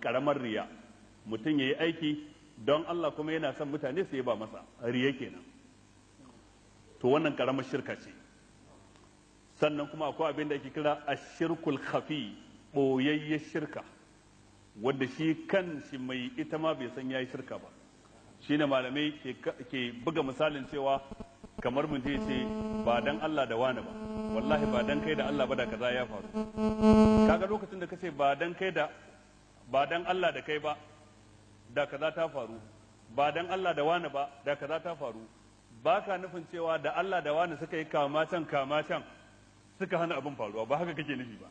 Karamar riya, mutum yayi aiki don Allah kuma yana son mutane su yaba masa, riya kenan. To wannan karamar shirka ce. Sannan kuma akwai abin da ake kira ashirkul khafi, boyayyen shirka, wanda shi kan shi mai ita ma bai san yayi shirka ba. Shine malamai ke buga misalin cewa kamar mun je ce ba dan Allah da wani ba, wallahi ba dan kai da Allah ba da kaza ya faru. Kaga lokacin da kace ba dan kai da ba dan Allah da kai ba da kaza ta faru, ba dan Allah da wani ba da kaza ta faru, baka nufin cewa da Allah da wani suka yi kama can kama can suka hana abin faruwa, ba haka kake nufi ba.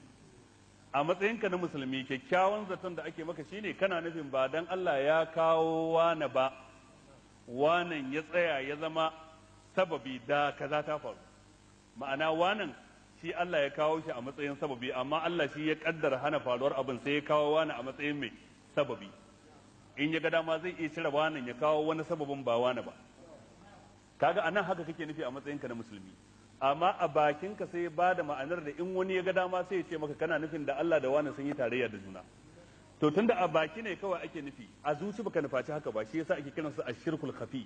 A matsayinka na musulmi, kyakkyawan zaton da ake maka shine kana nufin ba dan Allah ya kawo wani ba, wanan ya tsaya ya zama sababi da kaza ta faru. Ma'ana wanan shi Allah ya kawo shi a matsayin sababi, amma Allah shi ya kaddara hana faruwar abin, sai ya kawo wani a matsayin mai sababi. In ya ga dama zai iya cire wanan ya kawo wani sababin ba wani ba. Kaga anan haka kake nufi a matsayinka na musulmi. Amma a bakinka sai ba da ma'anar da in wani ya ga dama sai ya ce maka kana nufin da Allah da wani sun yi tarayya da juna. To tunda a baki ne kawai ake nufi, a zuci baka nufaci haka ba, shi yasa ake kiransa ashirkul khafi,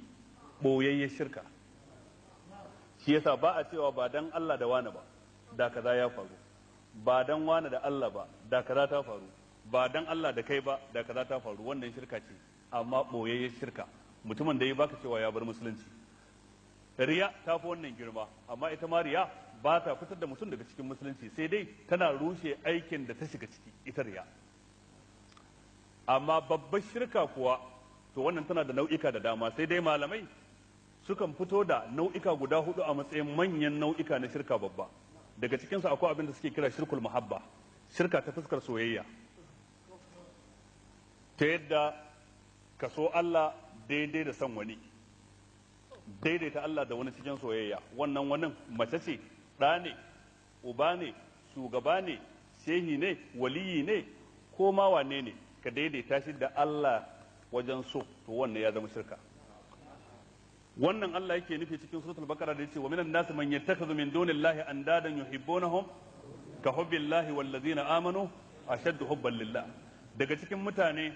boyayyen shirka. Shi yasa ba a cewa ba dan Allah da wani ba da kaza ya faru, ba dan wani da Allah ba da kaza ta faru, ba dan Allah da kai ba da kaza ta faru. Wannan shirka ce, amma boyayyen shirka. Mutumin da ya baka cewa ya bar musulunci. Riya ta fi wannan girma, amma ita ma riya ba ta fitar da mutum daga cikin musulunci, sai dai tana rushe aikin da ta shiga ciki, ita riya. Amma babbar shirka kuwa, to wannan tana da nau'ika da dama, sai dai malamai sukan fito da nau'ika guda hudu a matsayin manyan nau'ika na shirka babba. Daga cikinsu akwai abin da suke kira shirkul muhabba, shirka ta fuskar soyayya, ta yadda ka so Allah daidai da son wani, daidaita Allah da wani cikin soyayya. Wannan wani mace ce, ɗa ne, uba ne, shugaba ne, shehi ne, waliyi ne, ko ma wane ne, ka daidaita shi da Allah wajen so, to wannan ya zama shirka. Wannan Allah yake nufi cikin suratul Baqara da yace wa minan nasi man yattakhidhu min dunillahi andadan yuhibbunahum ka hubbillahi wallazina amanu ashaddu hubban lillah. Daga cikin mutane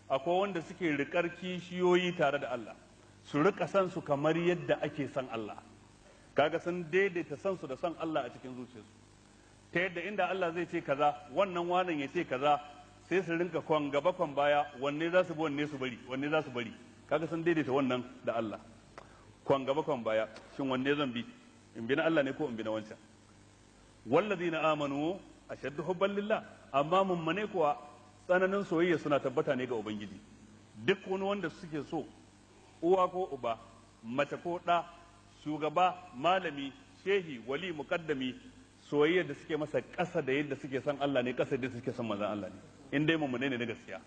akwai wanda suke rikar kishiyoyi tare da Allah, su rika san su kamar yadda ake san Allah. Kaga sun daidaita san su da san Allah a cikin zuciyarsu, ta yadda inda Allah zai ce kaza, wannan wanan ya ce kaza, sai su rinka kwan gaba kwan baya, wanne za su bi, wanne su bari, wanne za su bari. Kaga sun daidaita wannan da Allah, kwan gaba kwan baya, shin wanne zan bi, in bi na Allah ne ko in bi na wancan? Wallazina amanu ashaddu hubban lillah. Amma mummune kuwa tsananin soyayya suna tabbata ne ga Ubangiji. Duk wani wanda suke so, uwa ko uba, mace ko ɗa, shugaba, malami, shehi, wali, muqaddami, soyayya da suke masa ƙasa da yadda suke son Allah ne, ƙasa da suke son manzon Allah ne, in dai mummune ne na gaskiya.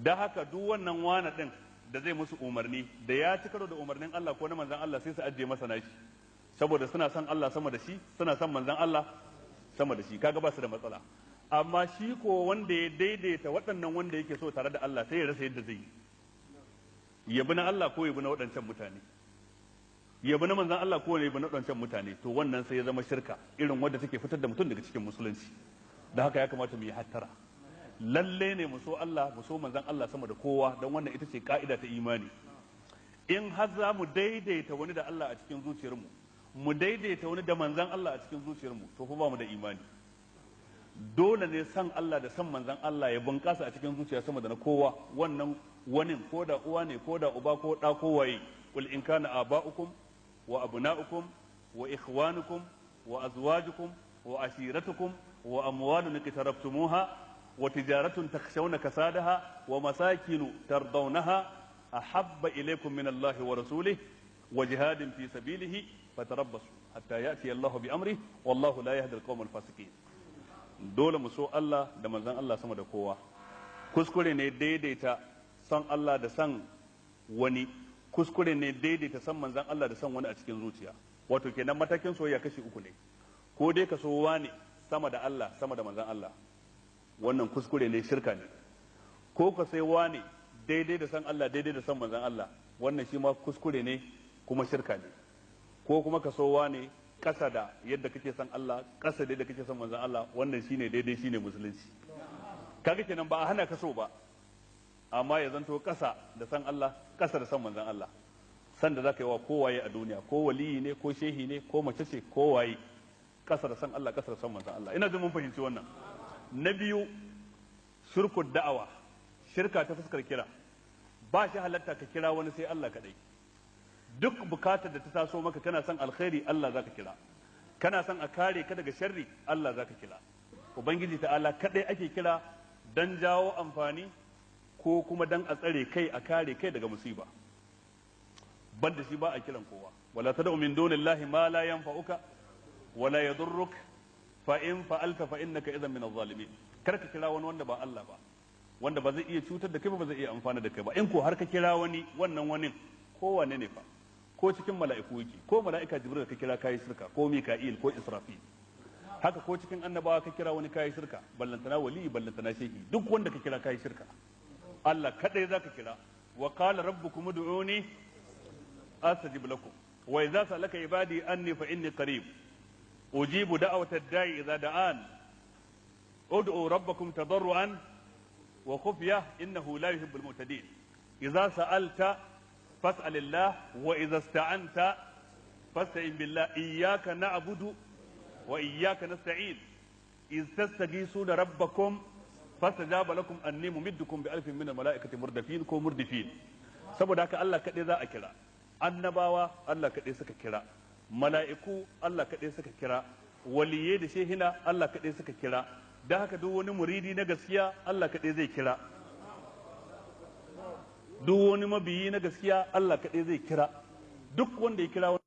Da haka duk wannan wana din da zai musu umarni da ya ci karo da umarnin Allah ko na manzon Allah, sai su ajiye masa nashi, saboda suna son Allah sama da shi, suna son manzon Allah sama da shi. Kaga ba su da matsala. Amma shi ko wanda ya daidaita waɗannan wanda yake so tare da Allah, sai ya rasa yadda zai yi, yabi na Allah ko yabi na waɗancan mutane, yabi na manzon Allah ko yabi na waɗancan mutane, to wannan sai ya zama shirka irin wanda take fitar da mutum daga cikin musulunci. Da haka ya kamata mu yi hattara. Lalle ne mu so Allah, mu so manzon Allah sama da kowa, don wannan ita ce ka'ida ta imani. In har za mu daidaita wani da Allah a cikin zuciyarmu, mu daidaita wani da manzon Allah a cikin zuciyarmu, to fa ba mu da imani. Dole ne san Allah da san manzon Allah ya bunƙasa a cikin zuciya sama da na kowa. Wannan wani ko da uwa ne, ko da uba, ko ɗa, ko waye. Qul in kana aba'ukum wa abna'ukum wa ikhwanukum wa azwajukum wa ashiratukum wa amwalun iqtaraftumuha wa tijaratun takhshawna kasadaha wa masakinu tardawnaha ahabba ilaykum min Allahi wa rasulihi wa jihadin fi sabilihi fatarabbasu hatta ya'ti Allahu bi amrihi wallahu la yahdi al-qawma al-fasiqin. Dole mu so Allah da manzon Allah sama da kowa. Kuskure ne daidaita son Allah da son wani, kuskure ne daidaita son manzon Allah da son wani a cikin zuciya. Wato kenan matakin soyayya kashi uku ne. Ko dai ka so wani sama da Allah, sama da manzon Allah, wannan kuskure ne, shirka ne. Ko ka sai wani daidai da son Allah, daidai da son manzon Allah, wannan shi ma kuskure ne kuma shirka ne. Ko kuma ka so wani kasa da yadda kake son Allah, kasa da yadda kake son manzon Allah, wannan shine daidai, shine musulunci. Kaga kenan ba a hana ka so ba, amma ya zanto kasa da san Allah, kasa da san manzon Allah. San da zaka yi wa kowaye a duniya, ko waliyi ne, ko shehi ne, ko mace ce, kowaye, kasa da san Allah, kasa da san manzon Allah. Ina jin mun fahimci wannan. Na biyu, shirku da'awa, shirka ta fuskar kira. Ba shi halatta ka kira wani sai Allah kadai. Duk bukatar da ta taso maka, kana son alkhairi, Allah zaka kira. Kana son a kare ka daga sharri, Allah zaka kira. Ubangiji ta'ala kadai ake kira dan jawo amfani ko kuma dan a tsare kai, a kare kai daga musiba. Banda shi ba a kiran kowa. Wala tad'u min dunillahi ma la yanfa'uka wala yadurruk, fa in fa'alta fa innaka idhan min adh-dhalimin. Kar ka kira wani wanda ba Allah ba, wanda ba zai iya cutar da kai ba, ba zai iya amfana da kai ba. In ko har ka kira wani, wannan wani kowane ne fa, ko cikin mala'iku yake, ko mala'ika Jibril ka kira, kayi shirka, ko Mika'il ko Israfil. Haka ko cikin annabawa ka kira wani, kayi shirka, ballantana wali, ballantana shehi. Duk wanda ka kira, kayi shirka. Allah kadai zaka kira. Wa qala rabbukum ud'uni astajib lakum. Wa idza sa'alaka ibadi anni fa inni qarib, ujibu da'wata ad-da'i idza da'an, ud'u rabbakum tadarruan wa khufya, innahu la yuhibbul mu'tadin. Idza sa'alta fas'al Allah, wa idza ista'anta fasta'in billah. Iyyaka na'budu wa iyyaka nasta'in. Iz tastaghisuna rabbakum fastajaba lakum anni mumiddukum bi alfin min al-mala'ikati murdafin ko murdifin. Saboda haka Allah kaɗai za a kira. Annabawa Allah kaɗai suka kira, mala'iku Allah kaɗai suka kira, waliyai da shehina Allah kaɗai suka kira. Don haka duk wani muridi na gaskiya Allah kaɗai zai kira, duk wani mabiyi na gaskiya Allah kaɗai zai kira. Duk wanda ya kira